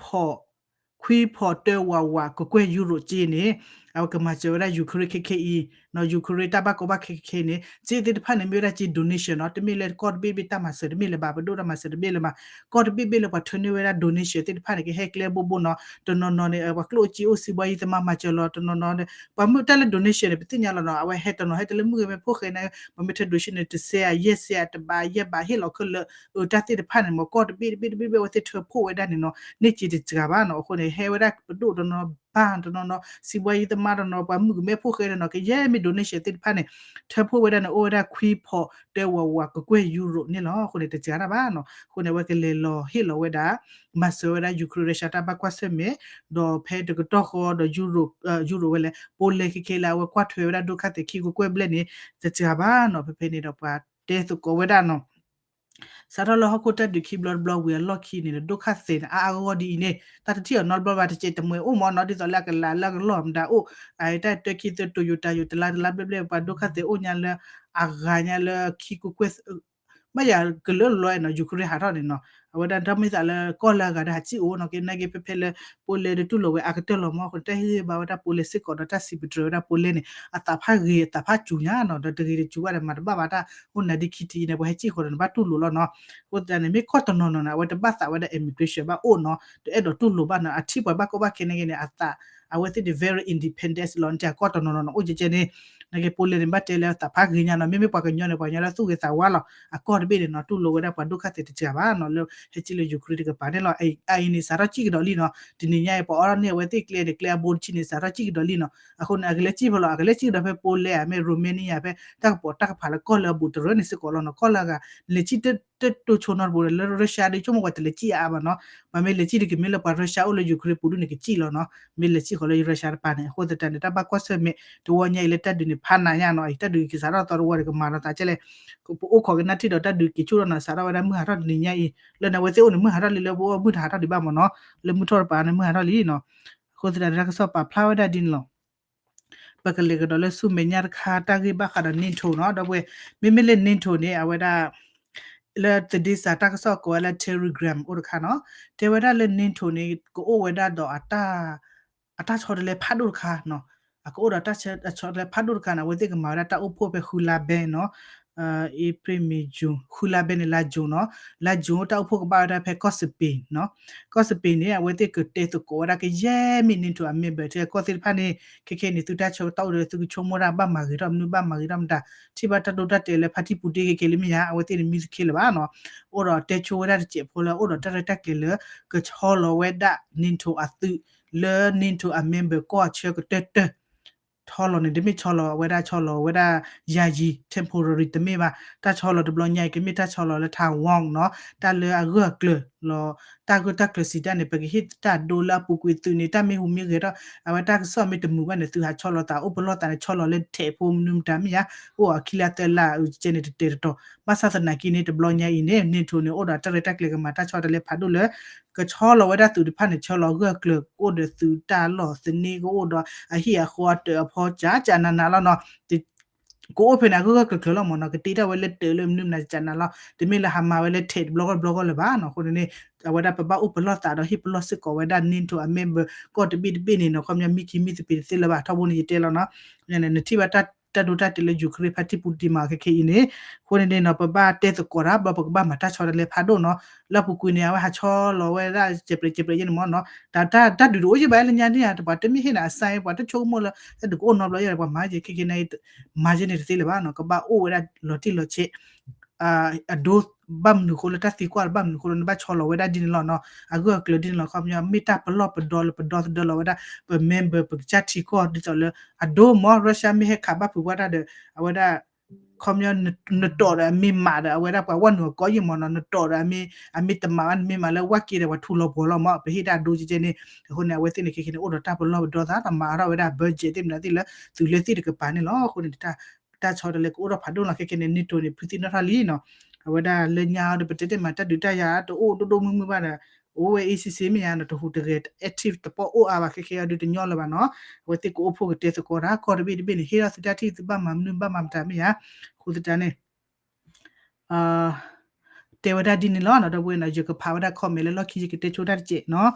ခွံဖီၣ်တၢဝးဝးကကွဲၢ်ယူရိးစ့န့ၣ် အဝဲကမၤစၢၤဝဲဒၣ် Ukraine ခဲခဲအံၤ Ukraine တၢ်ဘၣ်ကီဘၣ်ခဲခဲန့ၣ် စ့သ့ၣ်တဖၣ်န့ၣ် မ့ၢ်ဝဲဒၣ်စ့ donation နီၤ တမ့ၢ်လၢကီၢ်တဘ့ၣ်ဘ့ၣ်တၢ်မၤစၢၤတမ့ၢ်လၢၤဘၣ် ပဒိၣ်တၢ်မၤစၢၤတမ့ၢ်လၢၤဘၣ် ကီၢ်တဘ့ၣ်ဘ့ၣ်လၢပှၤထၢန့ၢ်ဝဲဒၣ် donation သ့ၣ်တဖၣ်န့ၣ် ကဟဲကျဲဘိဘိနီၤ တနီၤနီၤန့ၣ် ပှၤကျိၣ်စ့အိၣ်စံးဘှီယံၤသမါမၤစၢၤလီၤ တနီၤနီၤ ပှၤမ့ၢ်တၢ်လၢ donation န့ၣ် ပသ့ၣ်ညါလီၤနီၤ အဝဲဟဲတနီၤဟဲတလၢမုၢ်ဂ့ၤမ့ၢ်ဖိၣ်ဃဲန့ၣ် ပှၤမ့ၢ်ထၢ donation န့ၣ် တစဲးဧါ ယဲၢ်စဲးဧါ တဘးယဲၢ်ဘး ဟ့ၣ်လီၤခဲလၢာ် အတၢ်သ့ၣ်တဖၣ်န့ၣ် မ့ၢ်ကီၢ်တဘ့ၣ်တဘ့ၣ်တဘ့ၣ်ဘ့ၣ် အဝဲသ့ၣ်ထၢဖှိၣ်ဝဲဒၣ်န့ၣ်နီၤ န့ၢ်စ့တစှၤဘၣ်နီၤ အဃိန့ၣ် ဟဲဝဲဒၣ်ပဒိၣ်တနီၤ ပှၤကညီတနီၤနီၤကဘၣ်တနီၤနီၤ စံးဘှါယံၤသမါတနီၤ ပှၤမုၣ်ကမဲဖိဃဲတနီၤ ကယဲၢ်မ့ၢ် donation သ့ၣ်တဖၣ်န့ၣ် ထၢဖှိၣ်ဝဲဒၣ်န့ၣ် အိၣ်ဝဲဒၣ်ခွံဖီးတၢဝးဝးကကွဲၢ် euro န့ၣ်လီၤ. အဃိန့ၣ် တစှၤတၢ်ဘၣ်နီၤ. အဃိန့ၣ် အဝဲကလဲၤလီၤဟ့ၣ်လီၤဝဲဒၣ် မၤစၢၤဝဲဒၣ် Ukraine Russia တၢ်ဘၣ်ကွၢ်ဆၢၣ်မဲာ် ဒီးဖဲတကတီၢ်ဃီဒီး Europe, Europe ဝဲလဲၣ် Poland ခဲခဲလၢ အဝဲကွၢ်ထွဲဝဲဒၣ်ဒုက္ခသည်ခံကကွဲၢ်ဘျဲၣ်န့ၣ် တစှၤဘၣ်နီၤ. ဖဲဖဲန့ၣ်ဒီးပှၤတဲသကိးဝဲဒၣ်နီၤ စးထီၣ်လၢဟီၣ်ခိၣ်တၢ်ဒုးခံဘျီတဘျီဝံၤအလီၢ်ခံန့ၣ်ဒီး ဒုက္ခသည်န့ၣ် အါအါဂီၢ်ဂီၢ်ဒ်အံၤန့ၣ် တၢ်တထံၣ်အီၤနီတဘျီဘၣ် တစဲးတမှဲၤအိၣ်မ့ၢ်နီၤ ဒ်သိးလၢအကလးလၢအကလီၢ်မတၤအိၣ် အတၢ်တၢခံသၢတိၤယိၤတၢ်ယိၤတလါတလါဘျဲၣ်ဘျဲၣ် ပှၤဒုက္ခသည်အိၣ်ညါလၢ အဂၤညါလၢခံကကွဲၢ် ဘၣ်ယၤကလၢလီၤနီၤ Ukraine ဟးထီၣ်န့ၣ်နီၤ အဝဲဒၣ်တၢ်မ့ၢ်သးလၢကီၢ်လၢအဂၤဒီးဟးစံၣ်အိၣ်နီၤ ကဲနာ်က့ဖဲဖဲလၢ Poland ဒီးတူၢ်လိာ်ဝဲအကတၢၢ်လီၤမ့ၢ် အဃိန့ၣ် တၢ်ဟ့ၣ်ဂံၢ်ဘါဝဲဒၣ် Poland စ့ၢ်ကီးဒီးတၢ်စံးပတြၢၤဝဲဒၣ် Poland န့ၣ် အသးဖးဂ့ၤအသးဖးစူၤညါနီၤ ဒီးတဂ့ၤတစူၤဘၣ်ဒီးမၤတဘၣ်ဘၣ်တၢ်အိၣ်နၤဒ်ခံထံၣ်အံၤန့ၣ် ပှၤဟဲစံၣ်ဃီဒီးနဘၣ်တူၢ်လိာ်လီၤနီၤ. အဃိသတးန့ၣ် မ့ၢ်ကီၢ်တနီၤနီၤန့ၣ် အဝဲတဘၣ်သးဝဲဒၣ် immigration ဘၣ်အိၣ်နီၤ တအဲၣ်ဒိးတူၢ်လိာ်ဘၣ်နီၤ အထံၣ်ပှၤဘၣ်ကီဘၣ်ခဲနာ်က့န့ၣ် အသး အဝဲသ့ၣ်န့ၣ် very independent လီၤ နတၢ်ကီၢ်တနီၤနီၤန့ၣ် အိၣ်ကဲကဲန့ၣ် နာ်က့ Poland န့ၣ် ဘၣ်တဲလၢသးဖးဂ့ၤညါနီၤ မ့မ့ၢ်ပှၤကညီန့ၣ် ပှၤကညီလၢသူၣ်ဂ့ၤသးဝါလီၤ အကီၢ်တဘ့ၣ်န့ၣ်နီၤ တူၢ်လိာ်ဝဲဒၣ်ပှၤဒုက္ခသည် တစှၤဘၣ်နီၤ လၢဟဲစံၣ်လၢ Ukraine တကပၤန့ၣ်လီၤ. အအံၤန့ၣ် စးထီၣ်စံၣ်ကဒီးလံနီၤ တနံၤညါအံၤ ပှၤအိးထီၣ်န့ၢ်အဝဲသ့ၣ်ကျဲန့ၣ် ကျဲအဘိတဆံန့ၣ် စးထီၣ်စံၣ်ကဒီးလံနီၤ အဃိန့ၣ် အကလဲၤစံၣ်ဖဲလဲၣ် အကလဲၤစံၣ်ကဒီးဖဲ Poland မ့ၢ် Romania ဖဲတၢ်ကပိာ်တၢ်ကဖးလၢကီၢ်လၢအဘူးတရၢန့ၣ်စ့ၢ်ကီးလီၤနီၤ ကီၢ်လၢအဂၤ လဲၤစံၣ်တတိၢ်ဆိနီတဘိဒီး လၢ Russia ဒီးဆိကမိၣ်ပှၤတလဲၤစံၣ်အါအါဘၣ်နီၤ ပှၤမ့ၢ်လဲၤစံၣ်ဒီးကမ့ၢ်လၢပှၤ Russia အိၣ်လၢ Ukraine ပူၤဒုန့ၣ် ကစံၣ်လီၤနီၤ မ့ၢ်လဲၤစံၣ်ဃီလၢ Russia တပၤန့ၣ် အဃိသတးန့ၣ် တၢ်ဘၣ်ကွၢ်ဆၢၣ်မဲာ် တဝီညါအံၤလၢတၢ်ဒုးန့ၣ် ဖးနးညါနီၤ အံၤတၢ်ဒုးကစးထီၣ်သီတဝီဒီးကမၤဒီးသးကဲလဲၣ် ပအိၣ်ခိးကနၣ်ထံၣ်ဒီးတၢ်ဒုးက့ၤဆူၣ်ထီၣ်နီၤ စးထီၣ်ဝဲဒၣ်မုၢ်ဟးထီၣ်တနံၤညါအံၤ လၢနဝဲသ့ၣ်အိၣ်န့ၣ် မုၢ်ဟးထီၣ်လံ လၢပအိၣ်မုၢ်တဟးထီၣ်ဒံးဘၣ်မ့ၢ်နီၤ လၢမုၢ်ထီၣ်တပၤန့ၣ် မုၢ်ဟးထီၣ်လံနီၤ အဃိသတးန့ၣ် တၢ်ကစီၣ်ပာ်ဖျါဝဲဒၣ်ဒ်န့ၣ်လီၤ. ပကလဲၤကဒီးလၢဆူမဲာ်ညါတခါ တၢ်ဂ့ၢ်ဘၣ်ဃးဒီး NATO နီၤ ဒီပုၢ်ဝဲၢ် မ့မ့ၢ်လၢ NATO န့ၣ် အဝဲဒၣ် လၢသဒ့စးတၢ်ကစီၣ်ကိးဝဲလၢ Telegram အိၣ်တခါနီၤ တဲဝဲဒၣ်လၢ NATO န့ၣ် ကအိၣ်ဝဲဒၣ်ဒီး အတၢ်ဆီတလဲဖးဒိၣ်တခါနီၤ အကအိၣ်ဒီးတၢ်ဆီတလဲဖးဒိၣ်တခါန့ၣ် အဝဲသ့ၣ်ကမၤဝဲဒၣ်တၢ်အိၣ်ဖှိၣ်ဖဲဃုလါဘဲနီၤ April May June ဃုလါဘဲန့ၣ် လါ June နီၤ လါ June တၢ်အိၣ်ဖှိၣ်ကဘၣ်ဝဲဒၣ်ဖဲကီၢ် Spain နီၤ ကီၢ် Spain န့ၣ် အဝဲသ့ၣ်ကတဲသကိးဝဲဒၣ်ကယဲၢ်မ့ၢ် NATO အ member ထဲကီၢ်သ့ၣ်တဖၣ်န့ၣ် ခဲခဲန့ၣ် သုတၢ်ဆၢကတီၢ်အိၣ်ဒီး သုကဆိကမိၣ်တၢ်ဘၣ်မၤဂ့ၤထီၣ်မနုၤ ဘၣ်မၤဂ့ၤထီၣ်မတၤ ထံၣ်ဘၣ်တၢ်ဒိတၢ်တဲာ်လၢ ဖါတံၢ်ပူၤတ့ၢ်ခဲခဲလၢမ့ၢ်ယါ အဝဲသ့ၣ်န့ၣ် မံသခ့လၢၤဘၣ်နီၤ အိၣ်ဒီးတဲဆိဝဲဒၣ်တစဲးဖိလၢ အိၣ်ဒီးတၢ်ရဲၣ်တၢ်ကျဲၤလၢ ကဆီလီၤဝဲဒၣ် NATO အသုး လၢ NATO အ member ကီၢ်အဆၢကတၢၢ်တၢၢ် ဆီလီၤန့ၣ် တမ့ၢ်ဆီလီၤဝဲဒၣ် ဆီလီၤဝဲဒၣ် ယာယီ temporary တမ့ၢ်ဘၣ် တၢ်ဆီလီၤတဘျီညါအံၤ ကမ့ၢ်တၢ်ဆီလီၤလၢ Taiwan နီၤ တၢ်လၢအဂၢၢ်အကျၢၤလီၤ တၢ်ဂၢၢ်တၢ်ကျၢၤစံးတၢ်န့ၣ် ပကဟ့ၣ်တၢ်ဒိလၢအပူၤကွံာ်သုးန့ၣ် တၢ်မ့ၢ်ဟူးမ့ၢ်ဂဲၤထီၣ် အဝဲတၢ်ကစီၣ်မ့ၢ်တမုာ်ဘၣ်န့ၣ် သုဟးဆီလီၤသး အိၣ်ပလီၢ်သးန့ၣ် ဆီလီၤလၢထဲးဖိမနုၤမတၤမ့ၢ်ယါ အိၣ်အခံလါသၢလါ အကဲန့ၣ် တတဲာ်တတီၤ ဘၣ်ဆၣ်သနာ်က့န့ၣ် တဘျီညါအံၤန့ၣ် NATO န့ၣ် အိၣ်ဒီးတၢ်ရဲၣ်တၢ်ကျဲၤကမၤတၢ်ဆီတလဲဖးဒိၣ်လၢ ကဆီလီၤဝဲဒၣ်သုးတဖၣ်န့ၣ် ဆီလီၤဂၢၢ်ကျၢၤ ကအိၣ်ဒီးသုးတၢ်လီၢ်သန့ ကအိၣ်ဒီးအဟံၣ်အဃီအတၢၢ်အဖီ ကၠးကၠးနးနးလီၤနီၤ ကအိၣ်ဖဲန့ၣ် အဂၢၢ်ဂၢၢ်ကျၢၤကျၢၤလီၤမ့ၢ်နီၤ ကတ့ထီၣ်ဝဲလၢတၢးလၢမနုၤမတၤ ကၠးနးလီၤ တမ့ၢ်လၢဟးမၤဝဲလၢထဲးတဘျီဂီၢ်တဘျီဂီၢ်လၢၤဘၣ်နီၤ အဃိန့ၣ်န့ၣ် အဝဲဒၣ်ပဘၣ်အိၣ်ပလီၢ်သးဒီးဟ့ၣ်ပလီၢ်စ့ၢ်ကီးဝဲဒၣ် NATO အ member ကီၢ်တဘ့ၣ်တဘ့ၣ်န့ၣ်နီၤ ခီပညီမံခံမံသပ့ၤတသ့လၢၤဘၣ် ထီဘိန့ၣ်ယတဲလီၤနီၤ နထံၣ်ဘၣ်တၢ်ဒိတၢ်တဲာ်လၢ Ukraine ဖါတံၢ်ပူၤတ့ၢ်မးခဲခဲအံၤန့ၣ် အဃိန့ၣ်န့ၣ်နီၤ ပဘၣ်တဲသကိးတၢ် ဘျီပကဘၣ်မၤတၢ်ဆီတလဲဖးဒိၣ်နီၤ လၢအပူၤကွံာ်န့ၣ် အဝဲဟးဆီလီၤဝဲဒၣ် ကဲးပြဲးကဲးပြဲးယဲန့ၣ်မ့ၢ်နီၤ တၢ်ဒုးတအိၣ်ယံၢ်ဘၣ်လၢညါန့ၣ်ဧါ ပှၤတမ့ၢ်ဟ့ၣ်နၤအစဲ ပှၤတဆိကမိၣ်လၢ တၢ်ဒုးကအိၣ်နီတဘျီယဲ ပှၤမၤယဲခဲခဲန့ၣ် မၤယဲန့ၣ်တသ့လၢၤဘၣ်နီၤ ကဘၣ်အိၣ်ဝဲဒၣ်လီၤတံၢ်လီၤဆဲး အဒိ ဘၣ်မနုၤဃိလၢတၢ်သံကွၢ် ဘၣ်မနုၤဃိလၢနဘၣ်ဆီလီၤဝဲဒၣ်ဒ်န့ၣ်လီၤနီၤ အဂၢၢ်အကျၢၤဒ်န့ၣ်လီၤ ခီပညီ မ့ၢ်တၢ်ပလီၢ်ပဒီလၢပဒီသဒၢလီၤဝဲဒၣ် ပ member ပကစၢ်ထံကီၢ် ဒ်သိးလၢ အဒိမ့ၢ် Russia မ့ၢ်ဟဲခးဘၣ်ဖုးပှၢ်တၢ်ဒီး အဝဲဒၣ် ခီပညီ နတီၢ်ဒီးအမ့ၢ်မးဒီး အဝဲဒၣ်ပှၤဝဲနုာ်အကီယံၢ်မ့ၢ်နီၤ နတီၢ်ဒီးအမ့ၢ်မးလၢဝဲက့ၤဒီးပှၤထူလီၤပှီၤလီၤမ့ၢ် ပဟ့ၣ်တၢ်ဒိကဲကဲန့ၣ် အဃိန့ၣ် အဝဲသ့ၣ်န့ၣ်ခဲခဲန့ၣ် အိၣ်ဒီးတၢ်ပလီၢ်ပဒီသး တမၤထီၣ်ဝဲဒၣ် budget သ့ၣ်မနုၤသ့ၣ်လၢ သုးလၢသ့ၣ်တကပၤန့ၣ်လီၤ အဃိန့ၣ် တၢ်ဆီတလဲကအိၣ်ထီၣ်ဖးဒိၣ်လီၤ ခဲခဲန့ၣ် NATO န့ၣ် ဖုသံနီၣ်ထီၣ်လံနီၤ အဝဲဒၣ်လၢညါဒီး ပတဲတ့ၢ်မးတၢ်ဒုးတၢ်ယၤတအိၣ်ဒိၣ်ဒိၣ်မုၢ်မုၢ်ဘၣ်ဒီး အိၣ်ဝဲအ့ၣ်စ့စ့မ့ၢ်ယါနီၤ တဟူးတဂဲၤ active တပီၢ်အိၣ်အါဘၣ် ခဲခဲအံၤဒုးတညီလၢၤဘၣ်နီၤ အဝဲသ့ၣ်ကအိၣ်ဖှိၣ်ကတဲသကိးတၢ် ကီၢ်တဘ့ၣ်တဘ့ၣ်န့ၣ် ဟ့ၣ်ထီၣ်သုတၢ်ထံၣ်သုဘၣ်မၤမနုၤဘၣ်မၤမတၤမ့ၢ်ယါ အဃိသတးန့ၣ် တဲဝဲဒၣ်ဒ်န့ၣ်လီၤနီၤ ဒီပုၢ်ဝဲၢ်နီၤ ယကဖးဝဲဒၣ် comment လၢလီၢ်ခံ ယကတဲဆိတၢ်တစဲးနီၤ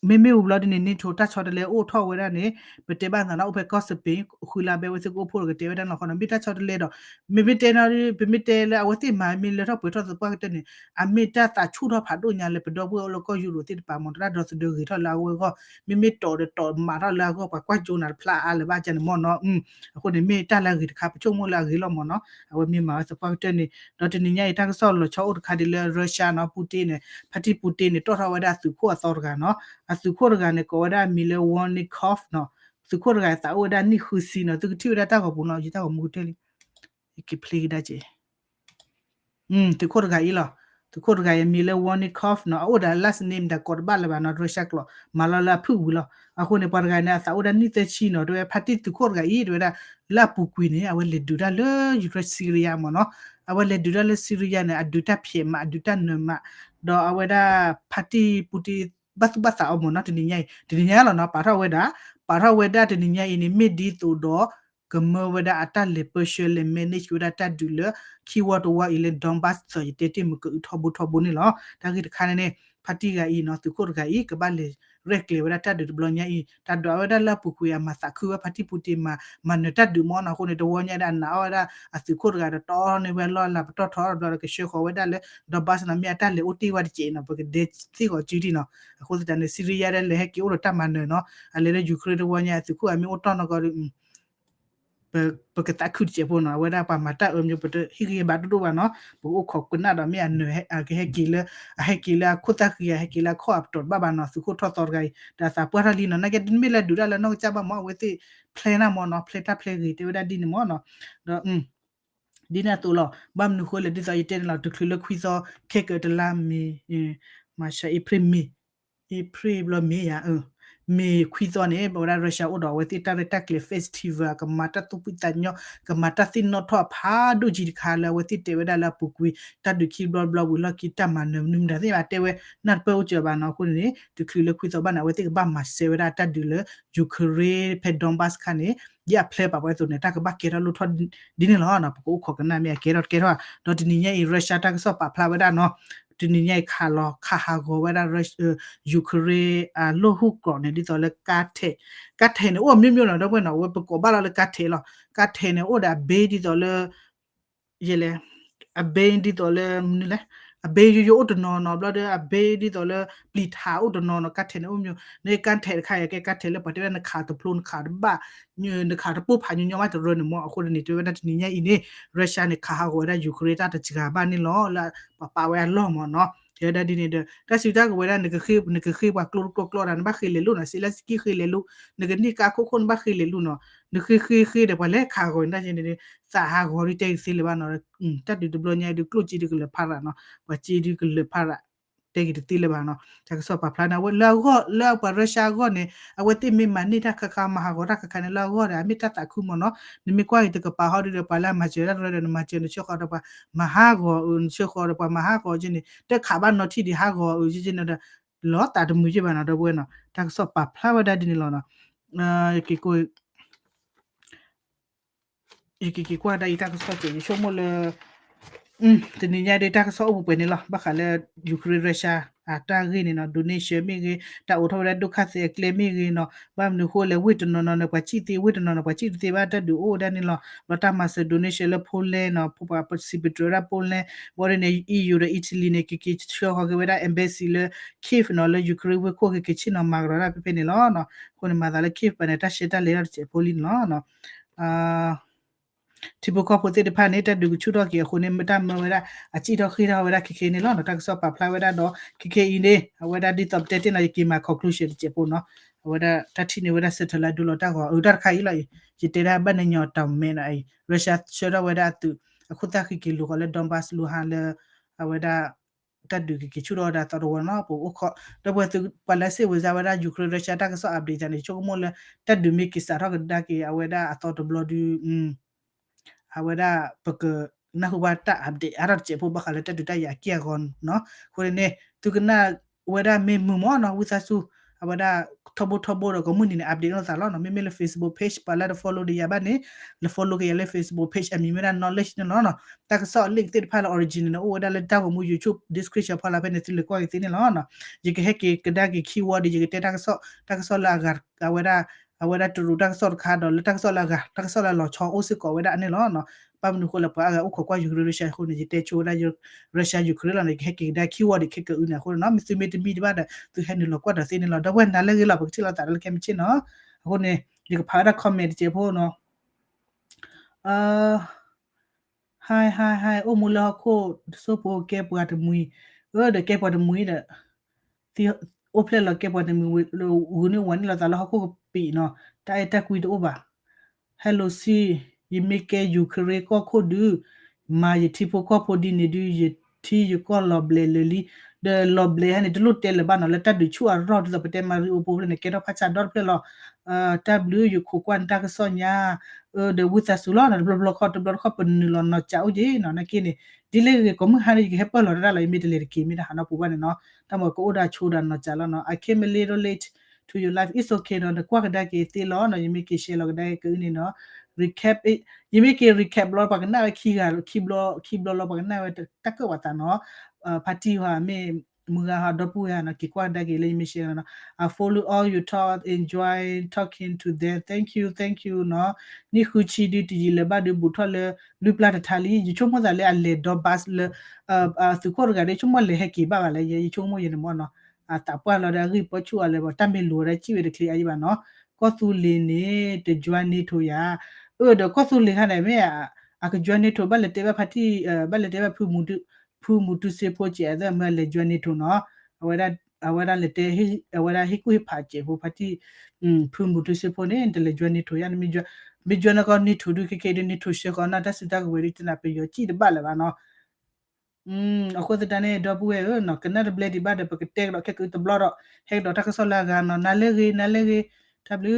မ့မ့ၢ်ဝံၤဘျီဒ်န့ၣ် NATO တၢ်ဆီတလဲအိၣ်ထီၣ်ဝဲဒၣ်န့ၣ် ပတဲဘၣ်သးနီၤ အိၣ်ဖဲကီၢ် Spain ဃုလါဘဲ အဝဲသ့ၣ်ကအိၣ်ဖှိၣ်ဒီးကတဲဝဲဒၣ်နီၤ ခီနီၤ မ့ၢ်တၢ်ဆီတလဲဒီး မ့မ့ၢ်တဲနီၤ ပမ့ၢ်တဲလၢအဝဲသ့ၣ်မၤမ့ၢ်လၢထီၣ်ပှဲၤထီၣ်သပှၢ်ကတၢၢ်န့ၣ် အမ့ၢ်တၢ်သးဆူၣ်ထီၣ်ဖးဒိၣ်ညါလၢပဒီပုၢ်ဝဲၢ်အိၣ်လၢကီၢ်ယူရိးသ့ၣ်တဖၣ်မ့ၢ် တၢ်ဒီသဒၢဂ့ၤထီၣ်လၢအဂီၢ်အဂီၢ် မ့မ့ၢ်တီၢ်ဒီးတီၢ်မးထီၣ်လၢအဂီၢ် ပှၤကွၢ်ကၠိနၤတဖျါအါလၢၤဘၣ်ကန့ၣ်မ့ၢ်နီၤ အဃိန့ၣ်မ့ၢ်တၢ်လၢအဂ့ၤတခါ ပဆိကမိၣ်လၢအဂ့ၤလီၤမ့ၢ်နီၤ အဝဲမ့ၢ်မၤဝဲသပှၢ်ကတၢၢ်န့ၣ် ဒီးတနံၤညါအံၤတၢ်ကစီၣ်လီၤဆီအိၣ်တခါဒ်လၢ Russia နီၤ Putin န့ၣ် ဖါတံၢ် Putin န့ၣ် တီၣ်ထီၣ်ဝဲဒၣ်သုးခိၣ်အသီတဂၤနီၤ အသုးခိၣ်တဂၤန့ၣ် ကိးဝဲဒၣ်အမံၤလၢ Volnikov နီၤ, သုးခိၣ်တဂၤသးအိၣ်ဝဲဒၣ်နံၣ်ဃုဆံနီၤ, သုကထံၣ်ဝဲဒၣ်တၢ်ဂီၤပူၤနီၤ, ယတၢ်ဂီၤမူကတၢၢ်လံ, ယက့ၤဖျ့ကဒါက့ၤ သုးခိၣ်တဂၤအံၤလီၤ, သုးခိၣ်တဂၤအံၤအမံၤလၢ Volnikov နီၤ, အအိၣ်ဒီး last name မတၤကိးတဘၣ်လၢၤဘၣ်နီၤ, Russia ကျိာ် မၤလီၤလၢအဖုၣ်ဝံၤလီၤ. အဃိန့ၣ် ပှၤတဂၤန့ၣ် အသးအိၣ်ဒၣ်နံၣ်သၢဆံနီၤ, တဲဝဲဖါတံၢ်သုးခိၣ်တဂၤအံၤ တဲဝဲဒၣ် လၢအပူၤကွံာ်န့ၣ် အဝဲလဲၤဒုးတၢ်လၢ Ukraine Syria မ့ၢ်နီၤ, အဝဲလဲၤဒုးတၢ်လၢ Syria န့ၣ် အဒုးတၢ်ဖျဲးမး အဒုးတၢ်နၢၤမး, ဒီးအဝဲဒၣ်ဖါတံၢ်ပူတံၢ် ဘၣ်သူၣ်ဘၣ်သးအီၤမ့ၢ်နီၤ, တနံၤညါအံၤ တနံၤညါလီၤနီၤ, ပာ်ထီၣ်ဝဲဒၣ် ပာ်ထီၣ်ဝဲဒၣ်တနံၤညါအံၤန့ၣ် မ့ၢ်ဒ်သိးဒီး ကမၢဝဲဒၣ်အတၢ်လဲၤပၢဆှၢလဲၤ manage ဝဲဒၣ်တၢ်ဒုးလၢ ခံဝီတဝီအံၤလၢ Donbas သီးယတဲတ့ၢ်မုၢ်ကအုထီဘိထီဘိန့ၣ်လီၤ. တၢ်ဂ့ၢ်တခါန့ၣ်န့ၣ် ဖါတံၢ်ဂၤအံၤနီၤ, သုးခိၣ်တဂၤအံၤ ကဘၣ်လဲၤရဲၣ်ကျဲၤဝဲဒၣ်တၢ်ဒုးတဘျီညါအံၤ, တၢ်ဒုးအဝဲဒၣ်လၢအပူၤကွံာ်အမၤသးခုဝဲဖါတံၢ်ပူတံၢ်မး, မၤနၢၤတၢ်ဒုးမ့ၢ်နီၤ, အဃိန့ၣ် တဝီညါဒၣ်အနာ်အီၣ်ဝဲဒၣ်အသုးခိၣ်တဂၤဒီးတီန့ၢ်ဝဲလီၢ်အလၤပတီၢ်ထီတဘျီဒီးကဆှၢဃီၤဝဲဒၣ်လၢ Donbas နီၤ, မ့ၢ်အတၢ်လဲၤအိၣ်တ့ၢ်ဝဲတစဲးနီၤ, ပကဒဲသ့ၣ်ဃီၤစုဒံးနီၤ, အဃိသတးန့ၣ် Syria ဒၣ်လဲၤဟဲက့ၤအိၣ်ဒီးတၢ်မၤနၢၤနီၤ, အလဲၤလၢ Ukraine တဝီညါ အသုးခိၣ်အမ့ၢ်အိၣ်တီၢ်နီၢ်ကီၢ်ဒီး ပကသးခုတစဲးဖိနီၤ, အဝဲဒၣ်ပှၤမၤတၢ်အၢမ့ၢ် ပတဟ့ၣ်ဂံၢ်ဘါဒိၣ်ဒိၣ်ဘၣ်နီၤ, ပကအိၣ်ခိးကနၣ်ဒီးမ့ၢ်အနၢၤ အကဟဲက့ၤလၢ အဟဲက့ၤလၢအခိၣ်သၣ်ဃံ အဟဲက့ၤလၢအခီၣ်အပတီၢ်တဘၣ်ဘၣ်နီၤ, သုးခိၣ်ထီၣ်သီတဂၤအံၤ ဒီးအသးပှၢ်ထီၣ်လံနီၤ, နာ်က့တမ့ၢ်လၢဒုးတၢ်လၢနီၢ်ကစၢ်ဘၣ်မ့ၢ် အဝဲသ့ၣ် plan နၢ်မ့ၢ်နီၤ, plan တၢ် plan ဂ့ၤ တဲဝဲဒၣ်ဒ်န့ၣ်မ့ၢ်နီၤ, ဒီး ဒ်န့ၣ်အသိးလီၤ, ဘၣ်မနုၤဃိလဲၣ် ဒ်သိးယတဲန့ၣ်လီၤ, တချုးလၢခွံသီ ခဲကတလါမ့ၤ မၤရှး အ့ဖြ့ၣ်မ့ၤ အ့ဖြ့ၣ်ဘျီမ့ၤယၤ မ့ၤခွံသီန့ၣ် ပဝဲဒၣ် Russia အိၣ်ဒီးအဝဲသ့ၣ်တၢ်ရဲၣ်တၢ်ကျဲၤ festival ကမၤတၢ်သူၣ်ဖှံသးညီ ကမၤတၢ်သ့ၣ်နီၣ်ထီၣ်ဖးဒိၣ်ကံတခါလၢအဝဲသ့ၣ်တဲဝဲဒၣ်လၢအပူၤကွံာ် တၢ်ဒုးခံဘျီဘျီဝံၤလီၢ်ခံ တၢ်မၤနၢၤမနုၤမတၤသ့ၣ်ဘၣ် တဲဝဲ နၢ်တပၢၢ်အိၣ်စၢၤဘၣ်နီၤ, အဃိန့ၣ် တချုးလၢခွံသီဘၣ်န့ၣ် အဝဲသ့ၣ်ကဘၣ်မၤစၢၤဝဲဒၣ်တၢ်ဒုးလၢ Ukraine ဖဲ Donbas ခါန့ၣ် ယအ plan ပာ်ဝဲအသိးန့ၣ် တၢ်ကဘၣ်ကဲထီၣ်လိၣ်ထီၣ်ဒ်န့ၣ်လီၤ, ပကအိၣ်ခိးကနၣ်မ့ၢ်အကဲထီၣ်တကဲထီၣ်, ဒီးတနံၤညါအံၤ Russia တၢ်ကစီၣ်ပာ်ဖျါဝဲဒၣ်နီၤ, တနံၤညါအံၤခးလီၤ ခးဟးဂီၤဝဲဒၣ် Ukraine အလိၣ်ဟူၣ်ကျိၤန့ၣ် ဒ်သိးလၢကါထဲး, ကါထဲးန့ၣ် အိၣ်အမျိုးမျိုးနီၤ, ဒီပုၢ်ဝဲၢ်နီၤ, အဝဲပကိးဘၣ်လီၤလၢကါထဲးလီၤ, ကါထဲးန့ၣ် အိၣ်ဒီးအဘ့ဒ်သိးလၢ ယဲလဲၣ်, အဘ့ဒ်သိးလၢမနုၤလဲၣ်, အဘ့ယိယိအိၣ်တနီၤနီၤ, ဘျီဒီးအဘ့ဒ်သိးလၢ ပျံၤထးအိၣ်တနီၤနီၤ, ကါထဲးန့ၣ်အိၣ်မျိုး, နကါထဲးတခါအံၤ ကဲကါထဲးလၢပှၤတဲဝဲဒၣ် နခးတဖျိ နခးတဘၣ်, နခးတပိၢ်ဖးညီညီဘၣ်တရၢန့ၣ်မ့ၢ်, အဃိန့ၣ် တဲဝဲဒၣ်တနံၤညါအံၤန့ၣ် Russia န့ၣ် ခးဟးဂီၤဝဲဒၣ် Ukraine တၢ်တစှၤဘၣ်န့ၣ်လီၤ, လၢပှၤပာ်ဝဲအလီၢ်မ့ၢ်နီၤ, တဲဝဲဒၣ်ဒ်န့ၣ်ဒီး တၢ်စုတၢ်ကဝဲၤဒၣ် နကဃ့ပှၤကျိတကျိကျိဒီး နဘၣ်ဃ့လဲၤလိာ်နီၤ, Zelenskyy ဃ့လဲၤလိာ်, နကန့ၢ်ကါခိၣ်ခိၣ် နဘၣ်ဃ့လဲၤလိာ်နီၤ, နဃ့ဃ့ဃ့ဒီးပှၤလဲၤခးဂီၤန့ၣ် တၢ်န့ၣ် သးဟးဂီၤဒ်တဲတသ့လၢၤဘၣ်နီၤ, တၢ်ဒုးတဘျီညါဒုးကျိၣ်စ့ဒုးကလၢာ်ဖးရးနီၤ, ပှၤစ့ဒုးကလၢာ်ဖးရး, တဲက့ၤတသ့လၢၤဘၣ်နီၤ, တၢ်ကစီၣ်ပာ်ဖျါန့ၣ် အဝဲလၢအဂီၢ် လၢပှၤ Russia အဂီၢ်န့ၣ် အဝဲသ့ၣ်မ့ၢ်မၤန့ၢ်တၢ်ခါခါ မၤဟးဂီၤတၢ်ခါခါန့ၣ် လၢအဂီၢ်ဒီး အမ့ၢ်တၢ်သးခုမ့ၢ်နီၤ, နမ့ၢ်ကွၢ်က့ၤတကပၤဟီဒုးဒီး ပှၤလၢအမၤစၢၤတၢ်တရၢဒီး နမၤစၢၤ နဆှၢဃီၤဒီးပှၤမၤဟးဂီၤအၢ နဆှၢဃီၤဒီးပှၤမၤဟးဂီၤက့န့ၣ် တခးဘၣ်နီၤထံၣ်ဒံးဟးဂီၤအၢက့န့ၣ်ဒီး လီၤသးတမုာ်က့ဘၣ်နီၤ ဒီပုၢ်ဝဲၢ်နီၤ, တၢ်ကစီၣ်ပာ်ဖျါဝဲဒၣ်ဒ်န့ၣ်လီၤနီၤ, ယက့ၤက့ၤကွၢ်ဒၣ်အံၤတၢ်ကစီၣ်က့ၤ ယဆိကမိၣ်လၢ တနံၤညါဒ်တၢ်ကစီၣ်အိၣ်ပှဲၤပှဲၤန့ၣ်လီၤ, ဘၣ်ဃးလၢ Ukraine Russia အတၢ်ဂ့ၢ်န့ၣ်နီၤ, donation မ့ၢ်ဂ့ၤ, တၢ်အိးထီၣ်ဝဲဒၣ်ဒုက္ခသည်အကျဲမ့ၢ်ဂ့ၤနီၤ, ဘၣ်မနုၤဃိလဲၣ် ဝ့ၢ်တနီၤနီၤန့ၣ် ပှၤစံၣ်သ့ ဝ့ၢ်တနီၤနီၤ ပှၤစံၣ်တသ့ဘၣ် တၢ်ဒုးအိၣ်ဝဲဒၣ်န့ၣ်လီၤ, ဘျီတၢ်မၤစၢၤ donation လၢ Poland နီၤ, ပှၤပစံးပတြၢၤဝဲဒၣ် Poland, ဘၣ်ဒီးန့ၣ် EU ဒီး Italy န့ၣ် ကက့ၤဆှၢဃီၤက့ၤဝဲဒၣ် embassy လၢ Kyiv နီၤ, လၢ Ukraine ဝ့ၢ်ခိၣ်က့ၤက့ၤဆ့ၣ်နီၤမၤကဒီးတၢ်ဖဲဖဲန့ၣ်လီၤ, အဃိန့ၣ် မၤသးလၢ Kyiv ပၤန့ၣ် တၢ်ရှဲတၢ်လဲၤထီၣ်တစဲးဖိလံန့ၣ်လီၤ. ထံဖိကီၢ်ဖိသ့ၣ်တဖၣ်န့ၣ် တၢ်ဒုးကဆူၣ်ထီၣ်က့ၤအဃိန့ၣ် မ့ၢ်တၢ်မၢဝဲဒၣ် အစံၣ်ထီၣ်ဃ့ၢ်ထီၣ်ဝဲဒၣ်ခဲခဲန့ၣ်လီၤ. တၢ်ကစီၣ်ပာ်ဖျါဝဲဒၣ်ဒီး ခဲခဲအံၤန့ၣ် အဝဲဒၣ်ဒ်သိးပတဲတ့ၢ်နီၤ ယက့ၤမၤ conclusion တစဲးဖိနီၤ. အဝဲဒၣ်တၢ်ထံၣ်န့ၢ်ဝဲဒၣ် satellite ဒုးလီၤတၢ်ဂီၤ အတၢ်တခါအံၤလီၤအံၤ ယတဲဒၣ် ဘၣ်နညီတၢ်မဲာ်နီၤအံၤ Russia ဆှၢထီၣ်ဝဲဒၣ်အသုး အခိၣ်သၣ်ဃံက့ၤလူၤဃီၤလၢ Donbas လူၤဟါလၢ အဝဲဒၣ် တၢ်ဒုးကက့ၤဆူၣ်ထီၣ်ဝဲဒၣ်သီတဝီနီၤ ပအိၣ်ခိး ဒီပုၢ်ဝဲၢ်သု ပှၤလၢစ့ၢ်ဝဲစါဝဲဒၣ် Ukraine Russia တၢ်ကစီၣ် update န့ၣ် ဆိကမိၣ်လၢ တၢ်ဒုးမ့ၢ်က့ၤစးထီၣ်ကဒါက့ၤ အဝဲဒၣ်အသီတဘျီဒု အဝဲဒၣ်ပကနၢ်ဟူဘၣ်တၢ် update အါထီၣ်တစဲးဖိ ဘၣ်ဃးလၢတၢ်ဒုးတၢ်ယၤအက့ၢ်အဂီၤနီၤ. အဃိန့ၣ် သုကနၣ်ဝဲဒၣ်မ့ၢ်မုာ်မ့ၢ်နီၤ ဝံသးစူၤ အဝဲဒၣ်ထီဘိထီဘိဒီး ကိးမုၢ်နံၤန့ၣ် update လိာ်သးလီၤနီၤ. မ့မ့ၢ်လၢ Facebook page ပှၤလၢတ follow ဒီးယၤဘၣ်န့ၣ် လၢ follow က့ၤယၤလၢ Facebook page အမံၤမ့ၢ်ဒၣ် knowledge န့ၣ်လီၤနီၤ. တၢ်ကစီၣ် link သ့ၣ်တဖၣ်လၢ original န့ၣ် အိၣ်ဝဲဒၣ်လၢတၢ်ဂီၤမူ YouTube description ဖီလာ်ဖဲန့ၣ် သုလဲၤကွၢ်က့ၤသ့န့ၣ်လီၤနီၤ. ယကဟဲက့ၤကဒါက့ၤ keyword ဒီး ယကတဲတၢ်ကစီၣ် တၢ်ကစီၣ်လၢအဂၤ အဝဲဒၣ် အဝဲဒၣ်တရူးတၢ်ကစီၣ်တခါဒီး လၢတၢ်ကစီၣ်လၢအဂၤ တၢ်ကစီၣ်လၢအလီၤဆီအိၣ်စ့ၢ်ကီးဝဲဒၣ်န့ၣ်လီၤနီၤ. ဘၣ်မနုၤဃိလၢပှၤအါဂၤအိၣ်ခိးကွၢ် Ukraine Russia အဃိန့ၣ် ယတဲဆိဝဲဒၣ် Russia Ukraine လီၤန့ၣ် ယကဟဲက့ၤကဒါ keyword ဒီးခဲကအုန့ၣ်အဃိန့ၣ်နီၤ. မ့ၢ်သုမ့ၢ်တမံတဘၣ်ဒီး သုဟဲနုာ်လီၤကွၢ်ဒီးသ့န့ၣ်လီၤ. ဒီပုၢ်ဝဲၢ်နၤလၢအဂ့ၤလီၤ ပကထံၣ်လိာ်သးဒီးလၢခဲမုၢ်ဆ့ၣ်နီၤ. အဃိန့ၣ် ယကဖးဝဲဒၣ် comment တစဲးဖိနီၤ. Hi hi hi အိၣ်မူလၢဟီၣ်ခိၣ် တစိၢ်ဖိကဲပှၤတမှံၤ, အၢ ဒီးကဲပှၤတမှံၤဒီး သံ အိၣ်ဖျဲၣ်လီၤကဲပှၤတမံၤဝံၤ ဂုာ်န့ၢ်ဝၤန့ၢ်လီၤသးလၢဟီၣ်ခိၣ်ကပံာ်နီၤ, တၢ်အဲၣ်တၢ်ကွံတအိၣ်ဘၣ်. Hello C, ယမ့ၢ်ကဲ Ukraine ကီၢ်ခိၣ်ဒုး မၤယထံဖိကီၢ်ဖိဒ်န့ၣ်ဒုး ယထံယကီၢ်လီၤဘျဲးလၢာ်လံ. ဒီးလီၤဘျဲးဟဲန့ၣ် တလိၣ်တဲလၢၤဘၣ်နီၤ, လၢတၢ်ဒုးဆူၣ်အရီၢ်ဒ်သိးပတဲ Mariupol ဖျၢၣ်န့ၣ် ကဲထီၣ်ဖးဆါဒီတဖျၢၣ်လီၤ. တၢ်ဘျုး ယခိးကွၢ်နတၢ်ကစီၣ်ညါ, ဒီးဝံသးစူၤလီၤနီၤ, တဘျီဘျီခီ တဘျီတခီ ပနုာ်လီၤနီၢ်ကၠးအိၣ်က့နီၤ, နာ်က့န့ၣ် ဒ်လဲၣ်ဂ့ၤ ကိးမုၢ်ဟါန့ၣ် ယကဟဲပၢၢ်လီၤတၢ်လီၤ, ယမ့ၢ်တလဲၤတက့ၤ မ့ၢ်တဟးနီၢ်ပူၤဘၣ်န့ၣ်နီၤ, တၢ်မၤကအိၣ်ဒၣ်ဆိဒီးနီၢ်ကၠးလီၤနီၤ. I came a little late to your live, it's okay နီၤ, နကွၢ်ကဒါက့ၤသ့လီၤနီၤ, ယမ့ၢ်က့ၤ share လီၤကဒါက့ၤကအုန့ၣ်နီၤ, recap, ယမ့ၢ်က့ၤ recap ဘျီ ပှၤကနၣ်ဝဲခံဂၤ ခံဘျီ ခံဘျီလီၤ ပှၤကနၣ်ဝဲတၢ်ကၢၣ်ပှၤသးနီၤ, ဖါတံၢ်ဟီ မ့ၢ်မုၢ်ဂၤဟီ ဒီပုၢ်ဝဲၢ်နီၤ, က့ၤကွၢ်ကဒါက့ၤလၢယမ့ၢ် share နီၤ. I follow all your talk, enjoy talking to them, thank you, thank you နီၤ. နံၣ်ဃုဆံဒုးတယံာ်လၢၤဘၣ်ဒုး ဘူးထီၣ်လၢ လွံၢ်ပျၢ်တထါလံ, ယဆိကမိၣ်သးလၢအလဲၤဒီ bus လၢ သုးခိၣ်တဂၤဒီး ဆိကမိၣ်လဲၤဟဲက့ၤဘၣ်ဘၣ်လဲၣ်, ယဆိကမိၣ်ယဲန့ၣ်မ့ၢ်နီၤ, အသးပှၢ်လီၤဒီးအဂံၢ်ပီဆူၣ်အီၤလၢ တၢ်မ့ၢ်လိၤဝဲဒၣ်စံၣ်ဝဲတချ့အယံာ်ဘၣ်နီၤ. ကီၢ်သူလ့ၤန့ၣ် တ join NATO ယၤ, အၢ ဒီးကီၢ်သူလ့ၤခါန့ၣ် မ့ၢ် အက join NATO ဘၣ်လဲၤတဲဘၣ်ဖါတံၢ် ဘၣ်လဲၤတဲဘၣ် ဖုမူတူစ့ဖိစဲး အသးမ့ၢ်လဲၤ join NATO နီၤ, အဝဲဒၣ် အဝဲဒၣ်လဲၤတဲ အဝဲဒၣ်ဟ့ၣ်ကူၣ်ဟ့ၣ်ဖးစဲးဖိ ဖါတံၢ် ဖုမူတူစ့ဖိန့ၣ် တလဲၤ join NATO ယၤန့ၣ် မ့ၢ် join နီၢ်ကီၢ် NATO ဒုး ခဲကဲဒုး NATO ဆှၢဃီၤနၢ်တၢ်စုတၢ်ကဝဲၤဒုး တနၢ်ပယီၤစံၣ်တဘၣ်လၢၤဘၣ်နီၤ. အဃိသတးန့ၣ် ဒီပုၢ်ဝဲၢ်ဧၢနီၤ, ကနၣ်တဘျဲဒံးဘၣ်ဒီး ပကတဲကဒီးခဲကအုတဘျီဒီး ဟဲကဒီးတၢ်ကစီၣ်လၢအဂၤနီၤ, နၤလၢဂ့ၤ နၤလၢဂ့ၤ, တၢ်ဘျုး